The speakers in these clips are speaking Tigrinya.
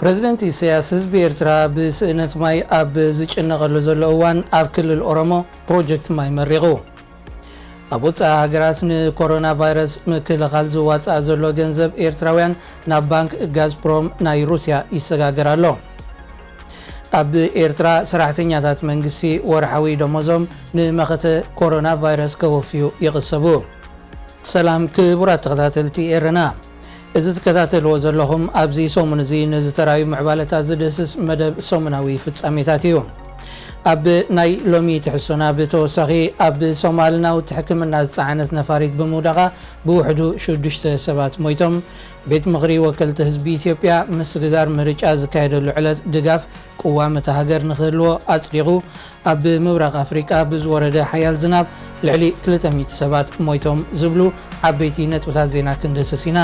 ፕረዚደንት ኢሳያስ ህዝቢ ኤርትራ ብስእነት ማይ ኣብ ዝጭነቐሉ ዘሎ እዋን ኣብ ክልል ኦሮሞ ፕሮጀክት ማይ መሪቑ። ኣብ ወጻኢ ሃገራት ንኮሮና ቫይረስ ምክልኻል ዝዋጻእ ዘሎ ገንዘብ ኤርትራውያን ናብ ባንክ ጋዝፕሮም ናይ ሩስያ ይሰጋገር ኣሎ። ኣብ ኤርትራ ሰራሕተኛታት መንግስቲ ወርሓዊ ደሞዞም ንመኸተ ኮሮና ቫይረስ ከወፍዩ ይቕሰቡ። ሰላም ክቡራት ተኸታተልቲ ኤረና፣ እዚ ትከታተልዎ ዘለኹም ኣብዚ ሰሙን እዚ ንዝተራዩ ምዕባለታት ዝድህስስ መደብ ሰሙናዊ ፍጻሜታት እዩ። ኣብ ናይ ሎሚ ትሕዝቶና ብተወሳኺ ኣብ ሶማል ናውቲ ሕክምና ዝጸዓነት ነፋሪት ብምውዳቓ ብውሕዱ ሽዱሽተ ሰባት ሞይቶም። ቤት ምኽሪ ወከልቲ ህዝቢ ኢትዮጵያ ምስግጋር ምርጫ ዝካየደሉ ዕለት ድጋፍ ቅዋም እታ ሃገር ንክህልዎ ኣጽዲቑ። ኣብ ምብራቕ ኣፍሪቃ ብዝወረደ ሓያል ዝናብ ልዕሊ ክልተ ሚእቲ ሰባት ሞይቶም ዝብሉ ዓበይቲ ነጥብታት ዜና ክንድህስስ ኢና።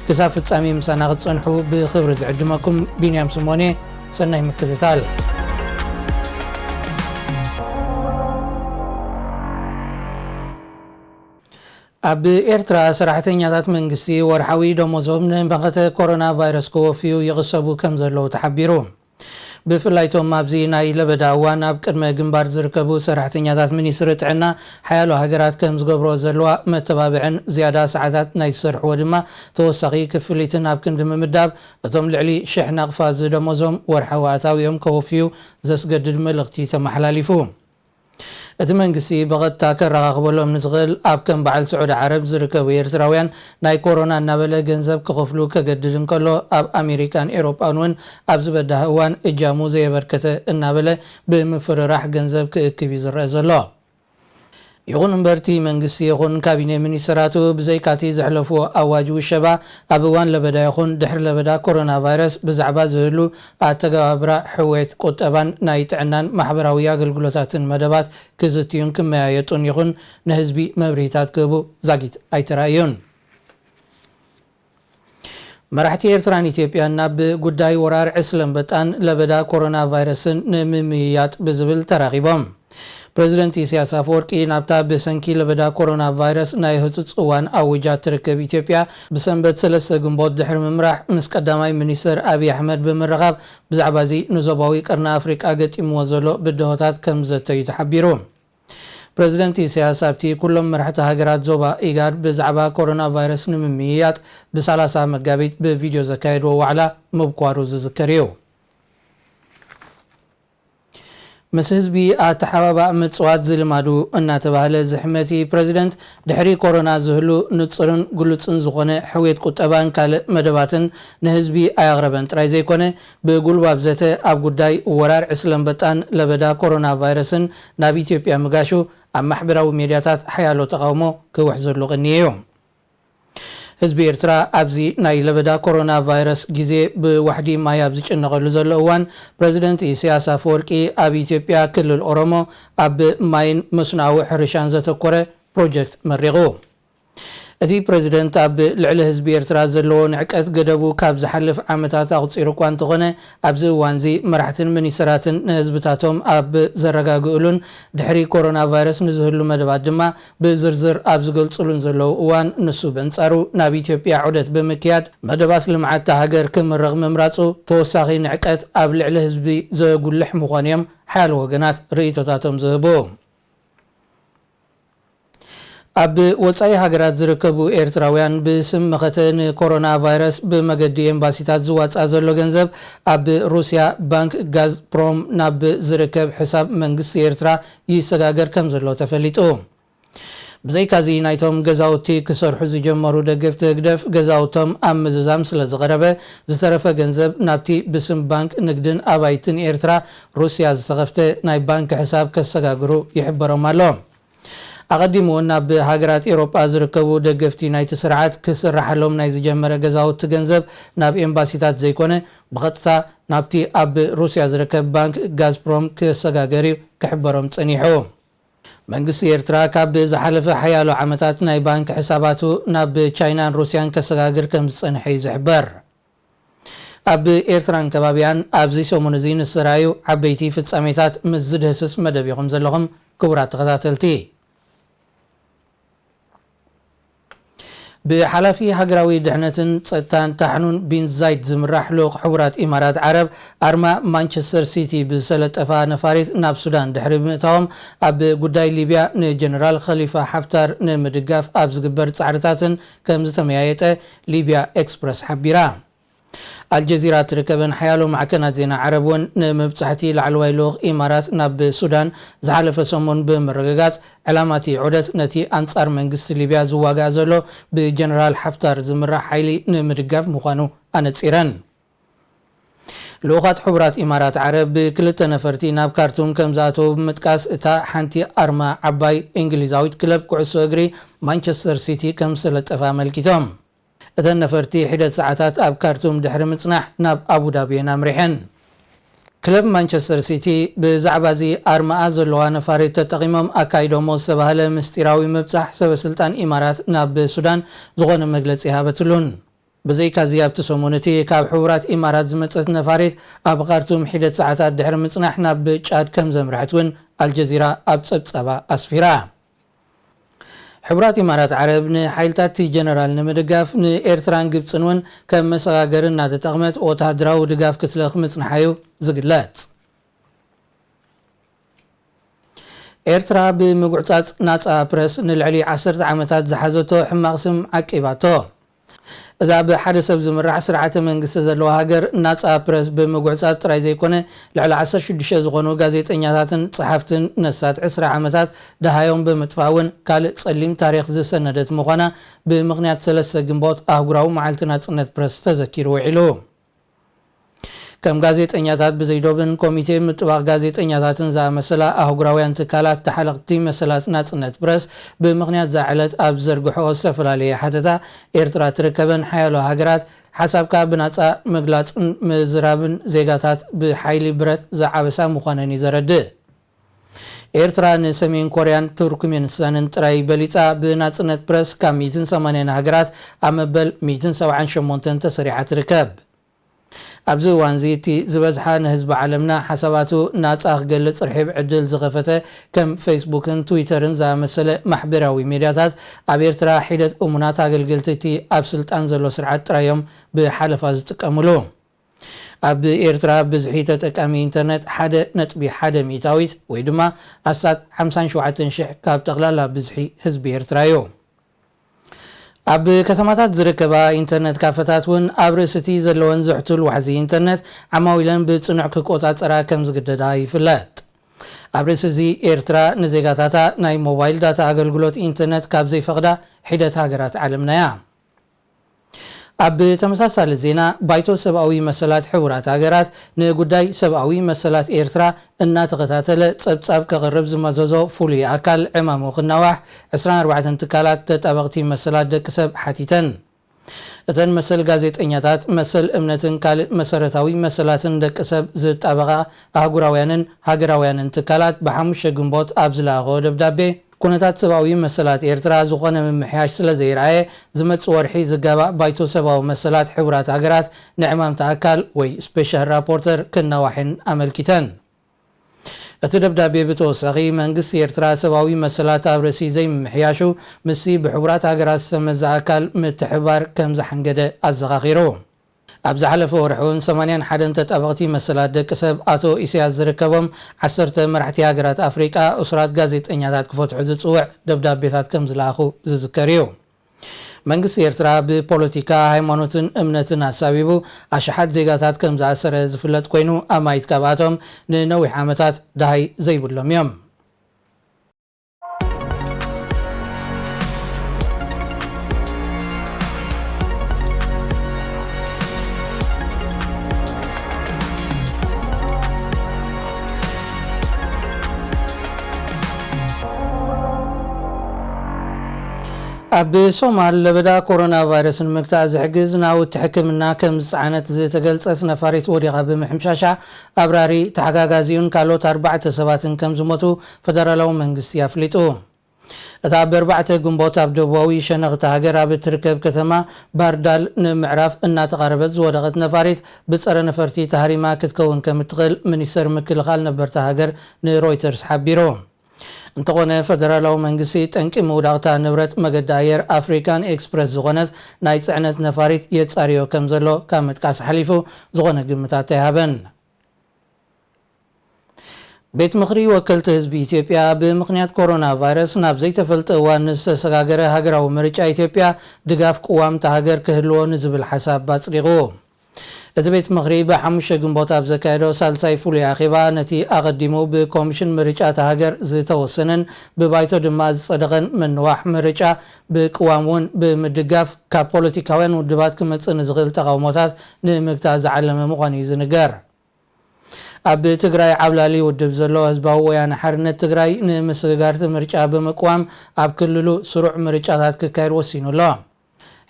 ክሳብ ፍጻሜ ምሳና ክትጸንሑ ብኽብሪ ዝዕድመኩም ቢንያም ስሞኔ። ሰናይ ምክትታል። ኣብ ኤርትራ ሰራሕተኛታት መንግስቲ ወርሓዊ ደሞዞም ንመኸተ ኮሮና ቫይረስ ክወፍዩ ይቕሰቡ ከም ዘለዉ ተሓቢሩ። ብፍላይ እቶም ኣብዚ ናይ ለበዳ እዋን ኣብ ቅድመ ግንባር ዝርከቡ ሰራሕተኛታት ሚኒስትሪ ጥዕና ሓያሎ ሃገራት ከም ዝገብርኦ ዘለዋ መተባብዕን ዝያዳ ሰዓታት ናይ ዝሰርሕዎ ድማ ተወሳኺ ክፍሊትን ኣብ ክንዲ ምምዳብ እቶም ልዕሊ ሽሕ ናቕፋ ዝደሞዞም ወርሓዊ ኣታዊኦም ከወፍዩ ዘስገድድ መልእኽቲ ተመሓላሊፉ። እቲ መንግስቲ ብቐጥታ ከረኻኽበሎም ንዝኽእል ኣብ ከም በዓል ስዑዲ ዓረብ ዝርከቡ ኤርትራውያን ናይ ኮሮና እናበለ ገንዘብ ክኸፍሉ ከገድድ እንከሎ፣ ኣብ ኣሜሪካን ኤውሮጳን እውን ኣብ ዝበዳህ እዋን እጃሙ ዘየበርከተ እናበለ ብምፍርራሕ ገንዘብ ክእክብ እዩ ዝረአ ዘሎ። ይኹን እምበር እቲ መንግስቲ ይኹን ካቢኔ ሚኒስተራቱ ብዘይካቲ ዘሕለፍዎ ኣዋጅ ውሸባ ኣብ እዋን ለበዳ ይኹን ድሕሪ ለበዳ ኮሮና ቫይረስ ብዛዕባ ዝህሉ ኣተገባብራ ሕውየት ቁጠባን ናይ ጥዕናን ማሕበራዊ ኣገልግሎታትን መደባት ክዝትዩን ክመያየጡን ይኹን ንህዝቢ መብርሂታት ክህቡ ዛጊት ኣይተራእዩን። መራሕቲ ኤርትራን ኢትዮጵያን ናብ ጉዳይ ወራር ዕስለ ኣንበጣን ለበዳ ኮሮና ቫይረስን ንምምይያጥ ብዝብል ተራኺቦም። ፕረዚደንት ኢሳያስ ኣፈወርቂ ናብታ ብሰንኪ ለበዳ ኮሮና ቫይረስ ናይ ህጹጽ እዋን ኣዊጃ ትርከብ ኢትዮጵያ ብሰንበት ሰለስተ ግንቦት ድሕሪ ምምራሕ ምስ ቀዳማይ ሚኒስተር ኣብይ ኣሕመድ ብምርኻብ ብዛዕባ እዚ ንዞባዊ ቀርኒ ኣፍሪቃ ገጢምዎ ዘሎ ብድሆታት ከም ዘተዩ ተሓቢሩ። ፕረዚደንት ኢሳያስ ኣብቲ ኩሎም መራሕቲ ሃገራት ዞባ ኢጋድ ብዛዕባ ኮሮና ቫይረስ ንምምይያጥ ብሰላሳ መጋቢት ብቪድዮ ዘካየድዎ ዋዕላ ምብኳሩ ዝዝከር እዩ። ምስ ህዝቢ ኣተሓባባእ ምጽዋት ዝልማዱ እናተባህለ ዝሕመቲ ፕረዚደንት ድሕሪ ኮሮና ዝህሉ ንጹርን ግሉጽን ዝኾነ ሕውየት ቁጠባን ካልእ መደባትን ንህዝቢ ኣያቕረበን ጥራይ ዘይኮነ ብጉልባብ ዘተ ኣብ ጉዳይ ወራር ዕስለ ኣንበጣን ለበዳ ኮሮና ቫይረስን ናብ ኢትዮጵያ ምጋሹ ኣብ ማሕበራዊ ሜድያታት ሓያሎ ተቓውሞ ክውሕዘሉ ቅንዩ እዩ። ህዝቢ ኤርትራ ኣብዚ ናይ ለበዳ ኮሮና ቫይረስ ግዜ ብዋሕዲ ማይ ኣብ ዝጭነቐሉ ዘሎ እዋን ፕረዚደንት ኢሳያስ ኣፈወርቂ ኣብ ኢትዮጵያ ክልል ኦሮሞ ኣብ ማይን መስኖኣዊ ሕርሻን ዘተኮረ ፕሮጀክት መሪቑ። እቲ ፕረዚደንት ኣብ ልዕሊ ህዝቢ ኤርትራ ዘለዎ ንዕቀት ገደቡ ካብ ዝሓልፍ ዓመታት ኣቑጺሩ እኳ እንተኾነ ኣብዚ እዋንዚ መራሕትን ሚኒስተራትን ንህዝብታቶም ኣብ ዘረጋግእሉን ድሕሪ ኮሮና ቫይረስ ንዝህሉ መደባት ድማ ብዝርዝር ኣብ ዝገልጽሉን ዘለዉ እዋን ንሱ በንጻሩ ናብ ኢትዮጵያ ዑደት ብምክያድ መደባት ልምዓት እታ ሃገር ክምርቕ ምምራጹ ተወሳኺ ንዕቀት ኣብ ልዕሊ ህዝቢ ዘጉልሕ ምዃኑ እዮም ሓያሎ ወገናት ርእይቶታቶም ዝህቡ። ኣብ ወጻኢ ሃገራት ዝርከቡ ኤርትራውያን ብስም መኸተ ንኮሮና ቫይረስ ብመገዲ ኤምባሲታት ዝዋጻእ ዘሎ ገንዘብ ኣብ ሩስያ ባንክ ጋዝፕሮም ናብ ዝርከብ ሕሳብ መንግስቲ ኤርትራ ይሰጋገር ከም ዘሎ ተፈሊጡ። ብዘይካዚ ናይቶም ገዛውቲ ክሰርሑ ዝጀመሩ ደገፍቲ ህግደፍ ገዛውቶም ኣብ ምዝዛም ስለ ዝቐረበ ዝተረፈ ገንዘብ ናብቲ ብስም ባንክ ንግድን ኣባይትን ኤርትራ ሩስያ ዝተኸፍተ ናይ ባንክ ሕሳብ ከሰጋግሩ ይሕበሮም ኣሎ። ኣቐዲሙ እውን ናብ ሃገራት ኤውሮጳ ዝርከቡ ደገፍቲ ናይቲ ስርዓት ክስራሓሎም ናይ ዝጀመረ ገዛውቲ ገንዘብ ናብ ኤምባሲታት ዘይኮነ ብቐጥታ ናብቲ ኣብ ሩስያ ዝርከብ ባንክ ጋዝፕሮም ክሰጋገር እዩ ክሕበሮም ጸኒሑ። መንግስቲ ኤርትራ ካብ ዝሓለፈ ሓያሎ ዓመታት ናይ ባንክ ሕሳባቱ ናብ ቻይናን ሩስያን ከሰጋግር ከም ዝጸንሐ እዩ ዝሕበር። ኣብ ኤርትራን ከባቢያን ኣብዚ ሰሙን እዚ ንዝተራእዩ ዓበይቲ ፍጻሜታት ምስ ዝድህስስ መደብ ኢኹም ዘለኹም ክቡራት ተኸታተልቲ። ብሓላፊ ሃገራዊ ድሕነትን ጸጥታን ታሕኑን ቢን ዛይድ ዝምራሕ ልኡኽ ሕቡራት ኢማራት ዓረብ፣ ኣርማ ማንቸስተር ሲቲ ብዝተለጠፋ ነፋሪት ናብ ሱዳን ድሕሪ ብምእታዎም፣ ኣብ ጉዳይ ሊብያ ንጀነራል ኸሊፋ ሓፍታር ንምድጋፍ ኣብ ዝግበር ጻዕርታትን ከም ዝተመያየጠ ሊብያ ኤክስፕረስ ሓቢራ። ኣልጀዚራ እትርከበን ሓያሎ ማዕከናት ዜና ዓረብ እውን፣ ንምብጻሕቲ ላዕለዋይ ልኡኽ ኢማራት ናብ ሱዳን ዝሓለፈ ሰሙን ብምርግጋጽ፣ ዕላማ እቲ ዑደት ነቲ ኣንጻር መንግስቲ ሊብያ ዝዋጋእ ዘሎ ብጀነራል ሓፍታር ዝምራሕ ሓይሊ ንምድጋፍ ምዃኑ ኣነጺረን። ልኡኻት ሕቡራት ኢማራት ዓረብ ብክልተ ነፈርቲ ናብ ካርቱም ከም ዝኣተዉ ብምጥቃስ፣ እታ ሓንቲ ኣርማ ዓባይ እንግሊዛዊት ክለብ ኩዕሶ እግሪ ማንቸስተር ሲቲ ከም ዝተለጠፈ ኣመልኪቶም። እተን ነፈርቲ ሒደት ሰዓታት ኣብ ካርቱም ድሕሪ ምጽናሕ፣ ናብ ኣቡዳቢ እየን ኣምሪሐን። ክለብ ማንቸስተር ሲቲ ብዛዕባ እዚ ኣርማኣ ዘለዋ ነፋሪት ተጠቒሞም ኣካይዶሞ ዝተባህለ ምስጢራዊ ምብጻሕ ሰበ ስልጣን ኢማራት ናብ ሱዳን ዝኾነ መግለጺ ሃበትሉን። ብዘይካዚ ኣብቲ ሰሙን እቲ ካብ ሕቡራት ኢማራት ዝመጸት ነፋሪት ኣብ ካርቱም ሒደት ሰዓታት ድሕሪ ምጽናሕ ናብ ጫድ ከም ዘምርሐት እውን ኣልጀዚራ ኣብ ጸብጻባ ኣስፊራ። ሕቡራት ኢማራት ዓረብ ንሓይልታት እቲ ጀነራል ንምድጋፍ ንኤርትራን ግብጽን እውን ከም መሰጋገሪ እናተጠቕመት ወተሃደራዊ ድጋፍ ክትልእኽ ምጽንሓ እዩ ዝግለጽ። ኤርትራ ብምጉዕጻጽ ናጻ ፕረስ ንልዕሊ ዓሰርተ ዓመታት ዝሓዘቶ ሕማቕ ስም ዓቂባቶ። እዛ ብሓደ ሰብ ዝምራሕ ስርዓተ መንግስቲ ዘለዋ ሃገር፣ ናጻ ፕረስ ብምጉዕጻጽ ጥራይ ዘይኮነ፣ ልዕሊ ዓሰርተ ሽዱሽተ ዝኾኑ ጋዜጠኛታትን ጸሓፍትን፣ ነሳት ዕስራ ዓመታት ደሃዮም ብምጥፋእ እውን ካልእ ጸሊም ታሪኽ ዝሰነደት ምዃና፣ ብምኽንያት ሰለስተ ግንቦት ኣህጉራዊ መዓልቲ ናጽነት ፕረስ ተዘኪሩ ውዒሉ። ከም ጋዜጠኛታት ብዘይዶብን ኮሚቴ ምጥባቕ ጋዜጠኛታትን ዝኣመሰላ ኣህጉራውያን ትካላት፣ ተሓለቕቲ መሰላት ናጽነት ፕረስ፣ ብምኽንያት እዛ ዕለት ኣብ ዝዘርግሕኦ ዝተፈላለየ ሓተታ፣ ኤርትራ ትርከበን ሓያሎ ሃገራት፣ ሓሳብካ ብናጻ ምግላጽን ምዝራብን ዜጋታት ብሓይሊ ብረት ዝዓበሳ ምዃነን እዩ ዘረድእ። ኤርትራ ንሰሜን ኮርያን ቱርክሜኒስታንን ጥራይ በሊጻ፣ ብናጽነት ፕረስ ካብ ሚእትን ሰማንያን ሃገራት ኣብ መበል ሚእትን ሰብዓን ሸሞንተን ተሰሪዓ ትርከብ። ኣብዚ እዋንዚ፣ እቲ ዝበዝሓ ንህዝቢ ዓለምና ሓሳባቱ ናጻ ክገልጽ ርሒብ ዕድል ዝኸፈተ፣ ከም ፌስቡክን ትዊተርን ዝኣመሰለ ማሕበራዊ ሜድያታት፣ ኣብ ኤርትራ ሒደት እሙናት ኣገልገልቲ እቲ ኣብ ስልጣን ዘሎ ስርዓት ጥራይ እዮም ብሓለፋ ዝጥቀምሉ። ኣብ ኤርትራ ብዝሒ ተጠቃሚ ኢንተርነት ሓደ ነጥቢ ሓደ ሚእታዊት፣ ወይ ድማ ኣስታት ሓምሳን ሸውዓተን ሽሕ ካብ ጠቕላላ ብዝሒ ህዝቢ ኤርትራ እዩ። ኣብ ከተማታት ዝርከባ ኢንተርነት ካፈታት እውን፣ ኣብ ርእሲ እቲ ዘለወን ዝሕቱል ዋሕዚ ኢንተርነት፣ ዓማዊለን ብጽኑዕ ክቆጻጸራ ከም ዝግደዳ ይፍለጥ። ኣብ ርእሲ እዚ፣ ኤርትራ ንዜጋታታ ናይ ሞባይል ዳታ ኣገልግሎት ኢንተርነት ካብ ዘይፈቕዳ ሒደት ሃገራት ዓለምና እያ። ኣብ ተመሳሳሊ ዜና፣ ባይቶ ሰብኣዊ መሰላት ሕቡራት ሃገራት ንጉዳይ ሰብኣዊ መሰላት ኤርትራ እናተኸታተለ ጸብጻብ ከቕርብ ዝመዘዞ ፍሉይ ኣካል፣ ዕማሙ ክናዋሕ ዕስራን ኣርባዕተን ትካላት ተጣበቕቲ መሰላት ደቂ ሰብ ሓቲተን። እተን መሰል ጋዜጠኛታት፣ መሰል እምነትን ካልእ መሰረታዊ መሰላትን ደቂ ሰብ ዝጣበቓ ኣህጉራውያንን ሃገራውያንን ትካላት፣ ብሓሙሽተ ግንቦት ኣብ ዝለኣኽኦ ደብዳቤ፣ ኩነታት ሰብኣዊ መሰላት ኤርትራ ዝኾነ ምምሕያሽ ስለ ዘይረኣየ፣ ዝመጽእ ወርሒ ዝጋባእ ባይቶ ሰብኣዊ መሰላት ሕቡራት ሃገራት ንዕማምቲ ኣካል ወይ ስፔሻል ራፖርተር ክናዋሕን ኣመልኪተን። እቲ ደብዳቤ ብተወሳኺ፣ መንግስቲ ኤርትራ ሰብኣዊ መሰላት ኣብ ርእሲ ዘይምምሕያሹ፣ ምስቲ ብሕቡራት ሃገራት ዝተመዘ ኣካል ምትሕብባር ከም ዝሓንገደ ኣዘኻኺሩ። ኣብ ዝሓለፈ ወርሒ እውን፣ ሰማንያን ሓደን ተጣበቕቲ መሰላት ደቂ ሰብ፣ ኣቶ ኢሳያስ ዝርከቦም ዓሰርተ መራሕቲ ሃገራት ኣፍሪቃ፣ እሱራት ጋዜጠኛታት ክፈትሑ ዝጽውዕ ደብዳቤታት ከም ዝለኣኹ ዝዝከር እዩ። መንግስቲ ኤርትራ ብፖለቲካ፣ ሃይማኖትን እምነትን ኣሳቢቡ ኣሽሓት ዜጋታት ከም ዝኣሰረ ዝፍለጥ ኮይኑ፣ ኣማኢት ካብኣቶም ንነዊሕ ዓመታት ደሃይ ዘይብሎም እዮም። ኣብ ሶማል ለበዳ ኮሮና ቫይረስ ንምግታእ ዝሕግዝ ናውቲ ሕክምና ከም ዝጸዓነት ዝተገልጸት ነፋሪት ወዲቓ ብምሕምሻሻ፣ ኣብራሪ፣ ተሓጋጋዚኡን ካልኦት ኣርባዕተ ሰባትን ከም ዝሞቱ ፈደራላዊ መንግስቲ ኣፍሊጡ። እታ ብኣርባዕተ ግንቦት ኣብ ደቡባዊ ሸነኽ እታ ሃገር ኣብ እትርከብ ከተማ ባርዳል ንምዕራፍ እናተቓረበት ዝወደቐት ነፋሪት፣ ብጸረ ነፈርቲ ተሃሪማ ክትከውን ከም እትኽእል ሚኒስተር ምክልኻል ነበርታ ሃገር ንሮይተርስ ሓቢሩ። እንተኾነ፣ ፈደራላዊ መንግስቲ ጠንቂ ምውዳቕታ ንብረት መገዲ ኣየር ኣፍሪካን ኤክስፕረስ ዝኾነት ናይ ጽዕነት ነፋሪት የጻርዮ ከም ዘሎ ካብ ምጥቃስ ሓሊፉ ዝኾነ ግምታት ኣይሃበን። ቤት ምኽሪ ወከልቲ ህዝቢ ኢትዮጵያ፣ ብምኽንያት ኮሮና ቫይረስ ናብ ዘይተፈልጠ እዋን ንዝተሰጋገረ ሃገራዊ ምርጫ ኢትዮጵያ ድጋፍ ቅዋም እታ ሃገር ክህልዎ ንዝብል ሓሳብ ኣጽዲቑ። እቲ ቤት ምኽሪ ብሓሙሽተ ግንቦት ኣብ ዘካየዶ ሳልሳይ ፍሉይ ኣኼባ፣ ነቲ ኣቐዲሙ ብኮሚሽን ምርጫ እታ ሃገር ዝተወሰነን ብባይቶ ድማ ዝጸደቐን ምንዋሕ ምርጫ ብቅዋም እውን ብምድጋፍ፣ ካብ ፖለቲካውያን ውድባት ክመጽእ ንዝኽእል ተቓውሞታት ንምግታእ ዝዓለመ ምዃኑ እዩ ዝንገር። ኣብ ትግራይ ዓብላሊ ውድብ ዘሎ ህዝባዊ ወያነ ሓርነት ትግራይ፣ ንምስግጋር እቲ ምርጫ ብምቅዋም፣ ኣብ ክልሉ ስሩዕ ምርጫታት ክካየድ ወሲኑ ኣሎ።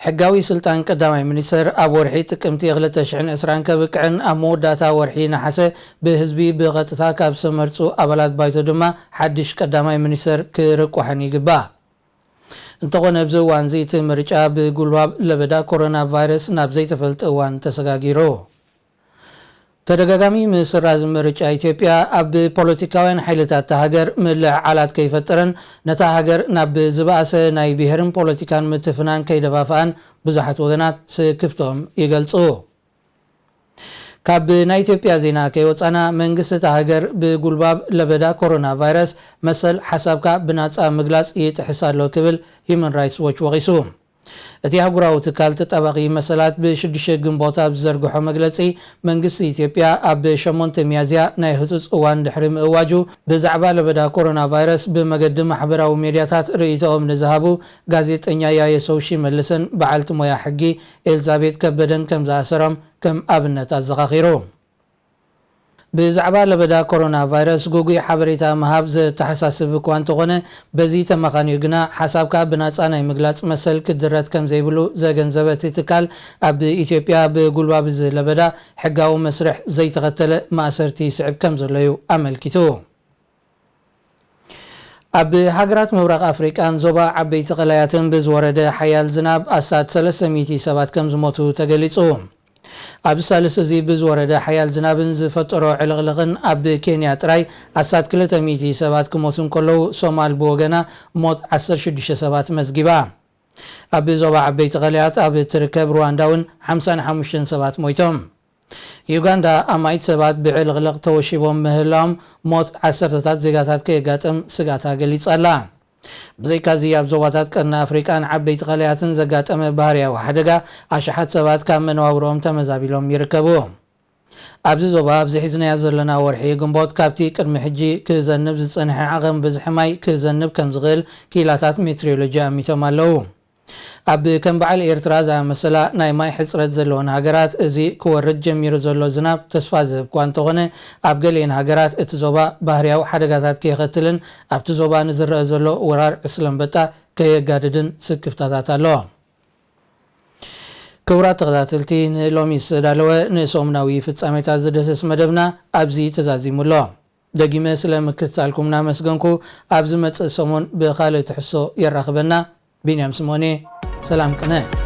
ሕጋዊ ስልጣን ቀዳማይ ሚኒስተር ኣብ ወርሒ ጥቅምቲ ክልተ ሽሕን ዕስራን ከብቅዕን፣ ኣብ መወዳእታ ወርሒ ነሓሰ ብህዝቢ ብቐጥታ ካብ ዝተመርጹ ኣባላት ባይቶ ድማ ሓድሽ ቀዳማይ ሚኒስተር ክርቋሕን ይግባእ። እንተኾነ፣ ኣብዚ እዋን እዚ እቲ ምርጫ ብጉልባብ ለበዳ ኮሮና ቫይረስ ናብ ዘይተፈልጠ እዋን ተሰጋጊሩ። ተደጋጋሚ ምስራዝ ምርጫ ኢትዮጵያ፣ ኣብ ፖለቲካውያን ሓይልታት እታ ሃገር ምልዕዓላት ከይፈጠረን፣ ነታ ሃገር ናብ ዝበኣሰ ናይ ብሄርን ፖለቲካን ምትፍናን ከይደፋፍኣን ብዙሓት ወገናት ስክፍቶም ይገልጹ። ካብ ናይ ኢትዮጵያ ዜና ከይወጻና፣ መንግስቲ እታ ሃገር ብጉልባብ ለበዳ ኮሮና ቫይረስ መሰል ሓሳብካ ብናጻ ምግላጽ ይጥሕስ ኣሎ ክብል ሂዩማን ራይትስ ዎች ወቒሱ። እቲ ኣህጉራዊ ትካል ተጣባቒ መሰላት ብሽዱሽተ ግንቦት ኣብ ዝዘርግሖ መግለጺ፣ መንግስቲ ኢትዮጵያ ኣብ ሸሞንተ ሚያዝያ ናይ ህጹጽ እዋን ድሕሪ ምእዋጁ፣ ብዛዕባ ለበዳ ኮሮና ቫይረስ ብመገዲ ማሕበራዊ ሜድያታት ርእይቶኦም ንዝሃቡ ጋዜጠኛ ያየ ሰው ሽመልስን በዓልቲ ሞያ ሕጊ ኤልዛቤት ከበደን ከም ዝኣሰሮም ከም ኣብነት ኣዘኻኺሩ። ብዛዕባ ለበዳ ኮሮና ቫይረስ ግጉይ ሓበሬታ ምሃብ ዘተሓሳስብ እኳ እንተኾነ፣ በዚ ተመኻንዩ ግና ሓሳብካ ብናጻ ናይ ምግላጽ መሰል ክድረት ከም ዘይብሉ ዘገንዘበ እቲ ትካል፣ ኣብ ኢትዮጵያ ብጉልባብ እዚ ለበዳ ሕጋዊ መስርሕ ዘይተኸተለ ማእሰርቲ ይስዕብ ከም ዘሎ እዩ ኣመልኪቱ። ኣብ ሃገራት ምብራቕ ኣፍሪቃን ዞባ ዓበይቲ ቀላያትን ብዝወረደ ሓያል ዝናብ ኣስታት ሰለስተ ሚእቲ ሰባት ከም ዝሞቱ ተገሊጹ። ኣብዚ ሳልስቲ እዚ ብዝወረደ ሓያል ዝናብን ዝፈጠሮ ዕልቕልቕን ኣብ ኬንያ ጥራይ ኣስታት ክልተ ሚእቲ ሰባት ክሞቱ እንከለዉ፣ ሶማል ብወገና ሞት ዓሰርተ ሽዱሽተ ሰባት መዝጊባ። ኣብ ዞባ ዓበይቲ ቀላያት ኣብ እትርከብ ሩዋንዳ እውን ሓምሳን ሓሙሽተን ሰባት ሞይቶም። ዩጋንዳ ኣማኢት ሰባት ብዕልቕልቕ ተወሺቦም ምህላዎም፣ ሞት ዓሰርተታት ዜጋታት ከየጋጥም ስግኣታ ገሊጻ ኣላ። ብዘይካዚ፣ ኣብ ዞባታት ቀርኒ ኣፍሪቃን ዓበይቲ ቀላያትን ዘጋጠመ ባህርያዊ ሓደጋ፣ ኣሽሓት ሰባት ካብ መነባብሮኦም ተመዛቢሎም ይርከቡ። ኣብዚ ዞባ፣ ኣብዚ ሒዝናዮ ዘለና ወርሒ ግንቦት፣ ካብቲ ቅድሚ ሕጂ ክዘንብ ዝጸንሐ ዓቐን ብዝሒ ማይ ክዘንብ ከም ዝኽእል ክኢላታት ሜትሮሎጂ ኣሚቶም ኣለዉ። ኣብ ከም በዓል ኤርትራ ዝኣመሰላ ናይ ማይ ሕጽረት ዘለወን ሃገራት፣ እዚ ክወርድ ጀሚሩ ዘሎ ዝናብ ተስፋ ዝህብ እኳ እንተኾነ፣ ኣብ ገሊአን ሃገራት እቲ ዞባ ባህርያዊ ሓደጋታት ከየኸትልን ኣብቲ ዞባ ንዝረአ ዘሎ ወራር ዕስለ ኣንበጣ ከየጋድድን ስክፍታታት ኣሎ። ክቡራት ተኸታተልቲ፣ ንሎሚ ዝተዳለወ ንሰሙናዊ ፍጻሜታት ዝደስስ መደብና ኣብዚ ተዛዚሙ ኣሎ። ደጊመ ስለ ምክትታልኩም እናመስገንኩ፣ ኣብ ዝመጽእ ሰሙን ብኻልእ ትሕዝቶ የራኽበና። ቢንያም ስምኦን እየ። ሰላም ቅነ።